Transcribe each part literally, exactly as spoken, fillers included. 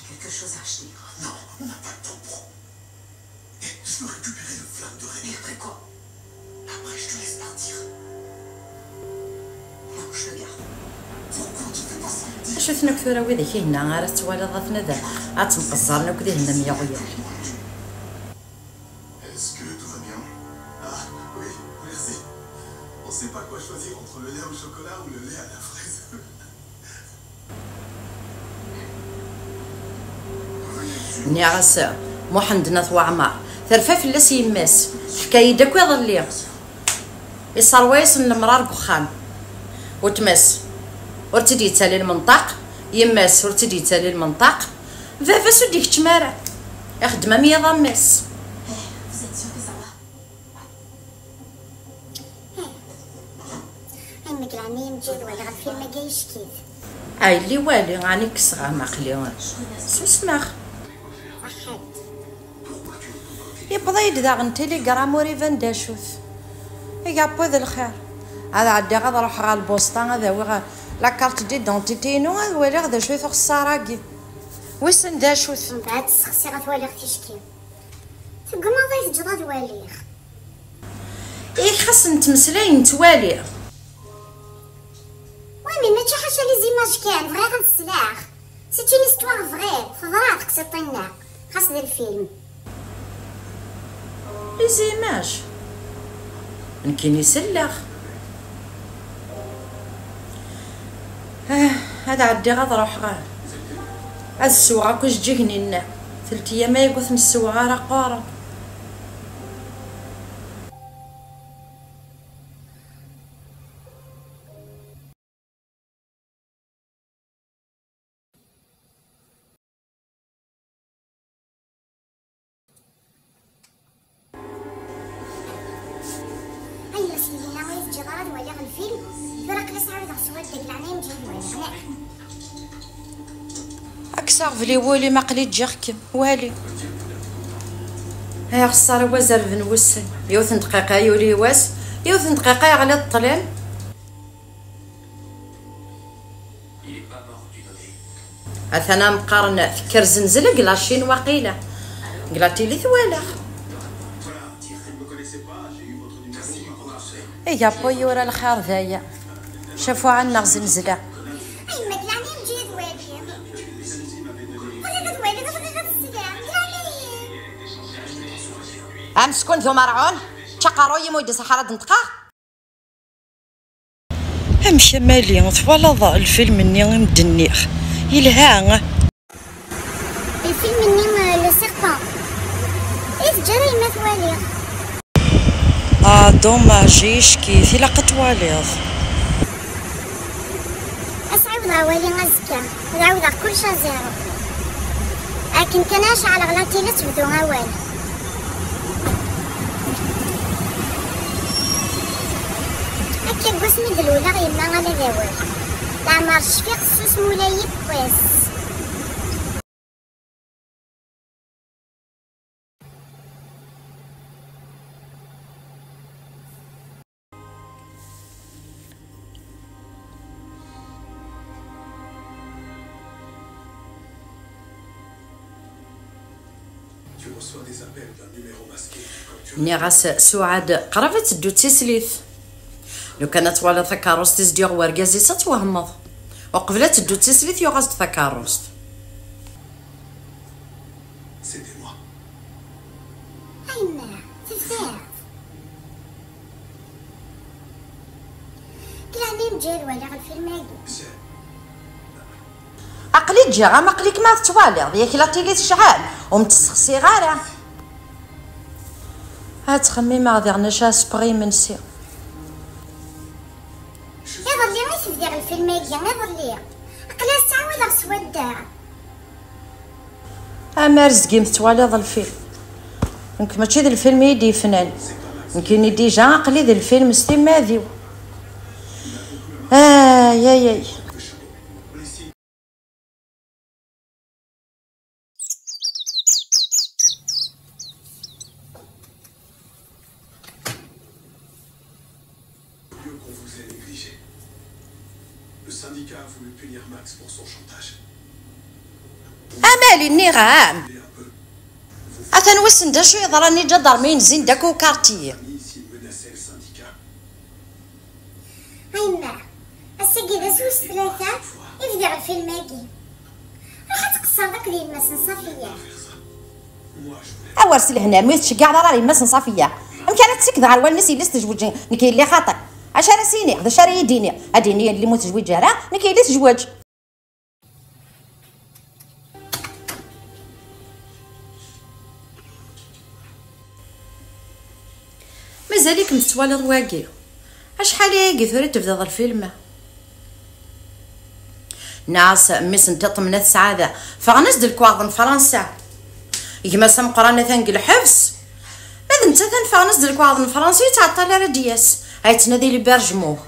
Quelque chose à acheter. Non, on n'a pas le temps pour. Eh, je veux récupérer le flingue de Rémi. Et après quoi? Après, je te laisse partir. Non, je le garde. Pourquoi tu fais pas ce qu'il dit? Acu-ten akk tura widak ihenna ara tettwaliḍ a tnadam? Ad temqeẓẓaren akk dihenna myaɣyal. Est-ce que tout va bien? Ah, oui, merci. On sait pas quoi choisir entre le lait au chocolat ou le lait à la fraise. Nniɣ-as Muḥend n At Waɛmer, terfa fell-as yemma-s, tefka-yi-d akk iḍelli. Iṣerwa-yasen lemrar deg uxxam. Weltma-s ur tt-id-yettali lmenṭaq, yemma-s ur tt-id-yettali lmenṭaq, baba-s ur d-ikeččem ara. Ixeddem am yiḍ am ass. Vous êtes sûr que ça va? Ay, ma glan imǧi ad waliɣ lfilm-agi yeckid. Ay, li wali, ɛni kkseɣ-am aqli. Susmeɣ. Yewweḍ-iyi-d daɣen tiligram ur iban d acu-t. Iga wwi d lxir. Ad ɛeddiɣ ad ruḥeɣ ɣer lbusṭa ad awiɣ la carte d'identité-inu ad waliɣ d acu-t uxeṣṣar-agi. Wissen d acu-t. Mbeɛd sexsiɣ ad waliɣ ticki. Tegmaḍ ay teǧǧeḍ ad waliɣ. Yak xas nettmeslay nettwali. Oui, mais mačči ḥaca les images kan, bɣiɣ ad sleɣ. C'est une histoire vraie, teḍra teqsiṭ-inna, xas d lfilm. Les images. Nekkini selleɣ. Ah, ad ɛeddiɣ ad ruḥeɣ. Ad ssewweɣ akk ijeǧǧigen-inna. Telt yyam ay aggut ur ssewweɣ ara qqaren. Ay, a Sidina, ur yi-teǧǧiḍ ara ad waliɣ lfilm. Tura aql-i sɛiwdeɣ s waddad, leɛnaya-m ǧǧi-yi ad waliɣ. Ad k-saɣbel i wul-im, aql-i ǧǧiɣ-kem. Wali. Ay axeṣṣar, a wazerb n wussan. Yiwet n dqiqa yuli wass, yiwet n dqiqa yeɣli ṭṭlam. Atan am qqaren tekker zenzla deg la Chine waqila. Deg la télé twalaɣ. Iga Paul yura lxir d aya. Cafuɛa-nneɣ zenzla. Ay, ma d leɛnaya-m ǧǧi-yi ad waliɣ. Bɣiɣ ad waliɣ, bɣiɣ ad sleɣ. Deg leɛnaya-m. Ameskun d umerɛun, ččaqerruy-im ur d-iṣaḥ ara d-neṭqeɣ. Amek a Mali, twalaḍ lfilm-nni i m-d-nniɣ? Yelha. Lfilm-nni, euh, Le Serpent. I teǧǧa ara yemma twali. Ah, dommage, yeckit, ilaq ad twaliḍ. Ad s-ɛiwdeɣ awali azekka. Ad ɛawdeɣ kullec à zéro. Akken kan ad ceɛleɣ la télé, ad tebdu awal. Akka deg wasmi d-luleɣ yemma ala d awal. Leɛmer cfiɣ tessusem ula yiwwas. Nniɣ-as, Suɛad, qrib ad teddu d tislit. Lukan ad twaliḍ takeṛṛust i s-d-yuɣ wergaz-is, ad twehmeḍ. Uqbel ad teddu d tislit, yuɣ-as-d takeṛṛust. C'était moi. A yemma, tebdiḍ. Deg leɛnaya-m ǧǧi-yi ad waliɣ lfilm-agi. Aql-i ǧǧiɣ-am, aql-ikem ad tettwaliḍ, yak la télé tecɛel, ur m-tt-ssexsiɣ ara. Ad ttxemmimeɣ diɣen acu ara sewweɣ i imensi. Iḍelli i t-bdiɣ lfilm-agi, iḍelli. Aql-i as-ttɛawadeɣ s wadda. Amar zgim tettwaliḍ lfilm. Nekk mačči d lfilm i yi-d-yefnan. Nekkini dija aql-i d lfilm s timmad-iw. Ay, ay, ay. Mieux qu'on vous ait négligé. Le syndicat a voulu punir Max pour son chantage. Amali, nniɣ-am! Atan wissen d acu yeḍran i ǧadarmiyen zzin-d akk ukarti. A yemma, ass-agi d ass wis tlata i bdiɣ lfilm-agi. Ruḥ ad tqeṣṣreḍ akked yemma-s n Ṣafiya. Awer s lehna, mi ur tettceggiɛeḍ ara ar yemma-s n Ṣafiya. Amek ara tettekkeḍ ɣer wallen-is yelli-s tezweǧ, nekk yelli xaṭi? Acu ara s-iniɣ? D acu ara yi-d-iniɣ? Ad d-ini yelli-m ur tezwiǧ ara, nekk yelli tezweǧ. Mazal-ikem tettwaliḍ wagi? Acḥal ayagi tura i tebdiḍ lfilm? Nniɣ-as mmi-s n tiṭ n At Sɛada, ffɣen-as-d lekwaɣeḍ n Fransa. Gma-s ameqqran atan deg lḥebs. Ma d netta atan ffɣen-as-d lekwaɣeḍ n Fransa, ur yettɛeṭṭil ara ad d-yas. Ad yettnadi l'hébergement.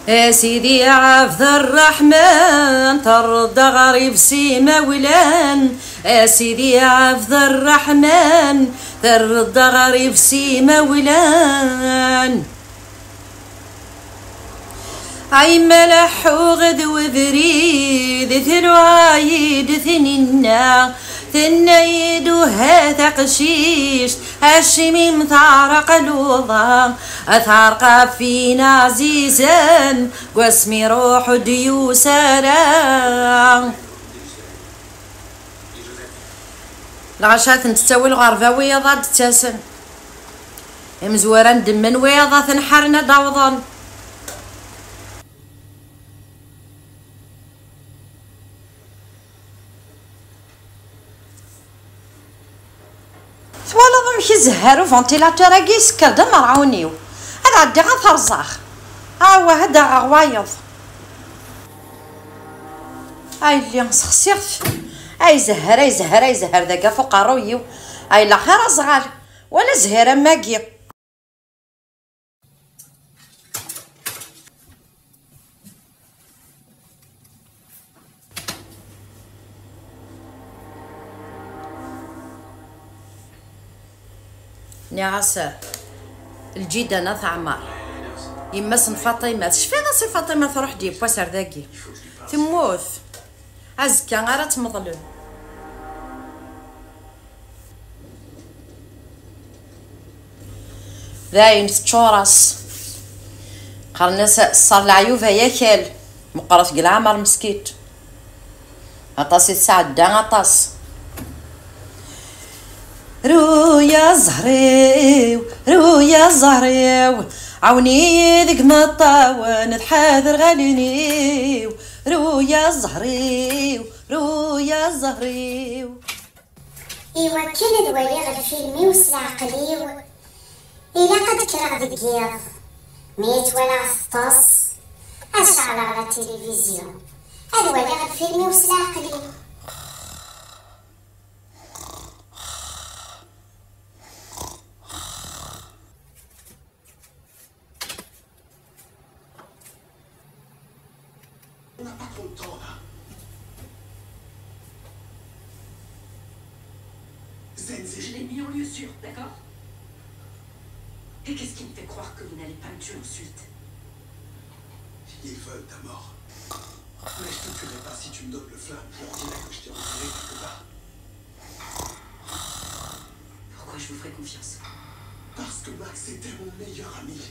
A Sidi Ɛebd Ṛṛeḥman, terreḍ aɣrib s imawlan. A Sidi Ɛebd Ṛṛeḥman, terreḍ aɣrib s imawlan. Ay ma leḥḥuɣ d webrid, tluɛa-yi-d Taninna, tenna-yi-d: "Uha taqcict, acimi m teɛreq luḍa, a teɛreq ɣef win ɛzizen, deg wasmi iruḥ ur d-yusi ara." Lɣaci ad ten-tettawi lɣerba, wiyaḍ ad d-ttasen. Imezwura n ddemma n wiyaḍ ad ten-ḥaren ad d-awḍen. Twalaḍ amek izehher uventilateur-agi? Isekker-d amerɛun-iw. Ad ɛeddiɣ ad t-rẓeɣ. Awah, ad d-aɣeɣ wayeḍ. A yelli, sexsiɣ-t. Ay zehher, ay zehher, ay zehher dagi ɣef uqerruy-iw. Ay laxir aẓɣal. Wala zhir am wagi. Nniɣ-as: "Lǧida n At Ɛmar, yemma-s n Faṭima, tecfiḍ-as i Faṭima truḥ-d yiwwas ar dagi? Temmut. Azekka ara tt-meḍlen." Dayen teččur-as. Qqaren-as ṣṣer leɛyub ay akal. Meqqret deg leɛmer meskint. Aṭas i tesɛedda, aṭas. Ruya ẓhriw, ruya ẓhriw, ɛawni deg meṭṭawen, tḥader ɣalin-iw. Ruya ẓhriw, ruya ẓhriw. Iwakken ad waliɣ lfilm-iw s leɛqel-iw, ilaq ad d-kkreɣ deg yiḍ. Mi tt-walaɣ teṭṭes, ad ceɛleɣ la télévision, ad waliɣ lfilm-iw s leɛqel-iw. On n'a pas trop de temps là. Zen, c'est... Je l'ai mis en lieu sûr, d'accord ? Et qu'est-ce qui me fait croire que vous n'allez pas me tuer ensuite ? Ils veulent ta mort. Mais je te tuerai pas si tu me donnes le flingue. Je leur dirai que je t'ai enterré quelque part. Pourquoi je vous ferais confiance ? Parce que Max était mon meilleur ami.